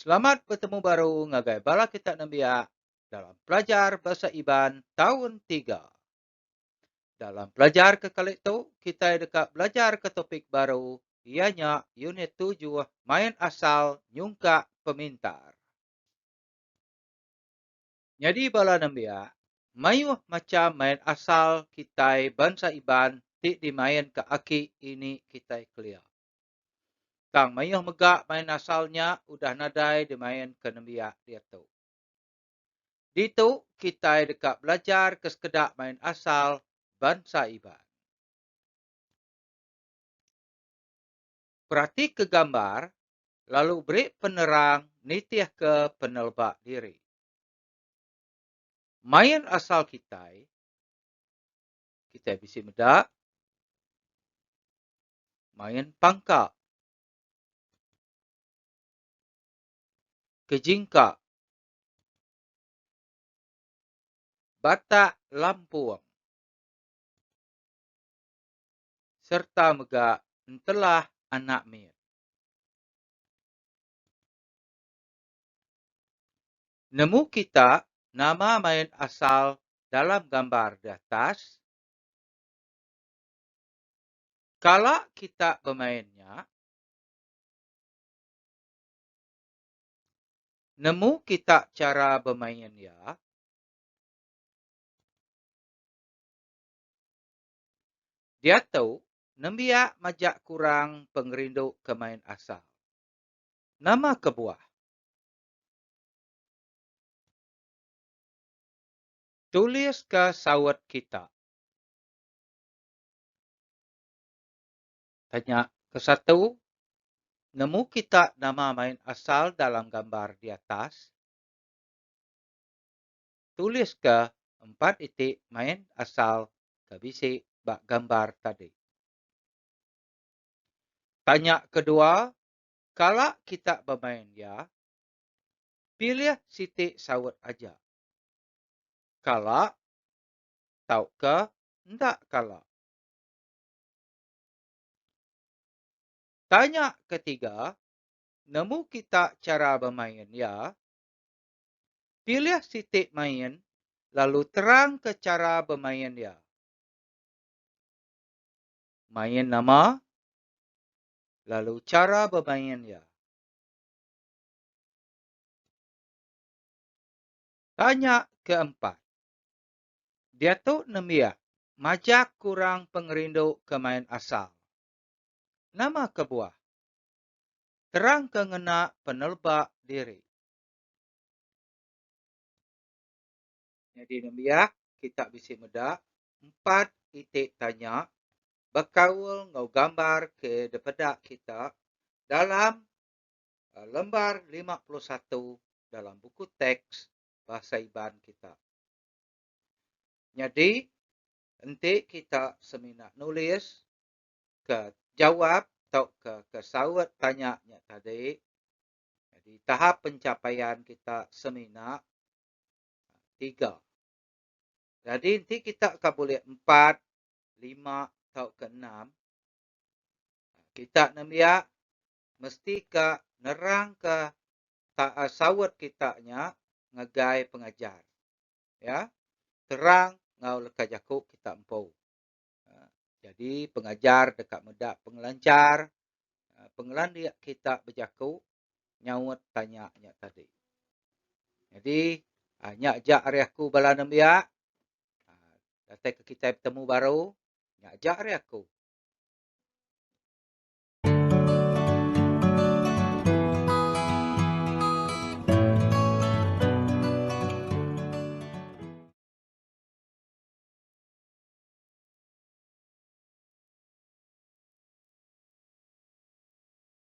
Selamat betemu baru ngagai bala kita nembiak dalam pelajar Bahasa Iban taun tiga. Dalam pelajar ke kali tu, kitai deka belajarka topik baru iya nya unit tujuh main asal nyungkak pemintar. Nyadi bala nembiak, mayuh macham main asal kitai bansa Iban ti dimainka aki ini kitai kelia. Tang mayuh mega main asal nya udah nadai dimainka nembiak diatu. Ditu kitai deka belajarka sekeda main asal bansa Iban. Peratika gambar lalu beri penerang nitihka peneleba diri. Main asal kitai, kitai bisi meda main pangka, kejingka, batak lampung sereta mega entelah anak mit. Nemu kita nama main asal dalam gambar di atas? Kala kita bemain nya? Nemu kita chara bemain iya? Diatu, nembiak majak kurang pengerindu ke main asal. Nama kebuah? Tuliska saut kita. Tanya kesatu, nemu kita nama main asal dalam gambar di atas? Tuliska empat iti main asal ke bisi ba gambar tadi. Tanya kedua, kala kita bemain iya? Pilih siti saut aja. Kala tauka enda kala. Tanya ketiga, nemu kita chara bemain iya? Pilih siti main lalu terangka chara bemain iya. Main nama lalu chara bemain iya. Tanya keempat. Diatu nembiak majak kurang pengerindu ke main asal. Nama kebuah? Terangka ngena peneleba diri. Nyadi nembiak, kita bisi meda empat iti tanya bekaul enggau gambar ke dipeda kita dalam lembar 51 dalam buku teks Bahasa Iban kita. Nyadi, enti kita semina nulis ke jawab tauka ke saut tanya nya tadi, Nyadi tahap pencapaian kita semina tiga. Nyadi enti kita ka bulih empat, lima tauka enam, kita nembiak mesti ka nerangka saut kita nya ngagai pengajar. Ya. Terang enggau leka jaku kita empu. Jadi pengajar deka meda pengelanchar pengelandik kita bejaku nyaut tanya nya tadi. Jadi nya aja ari aku bala nembiak datai ke kitai betemu baru nya aja ari aku.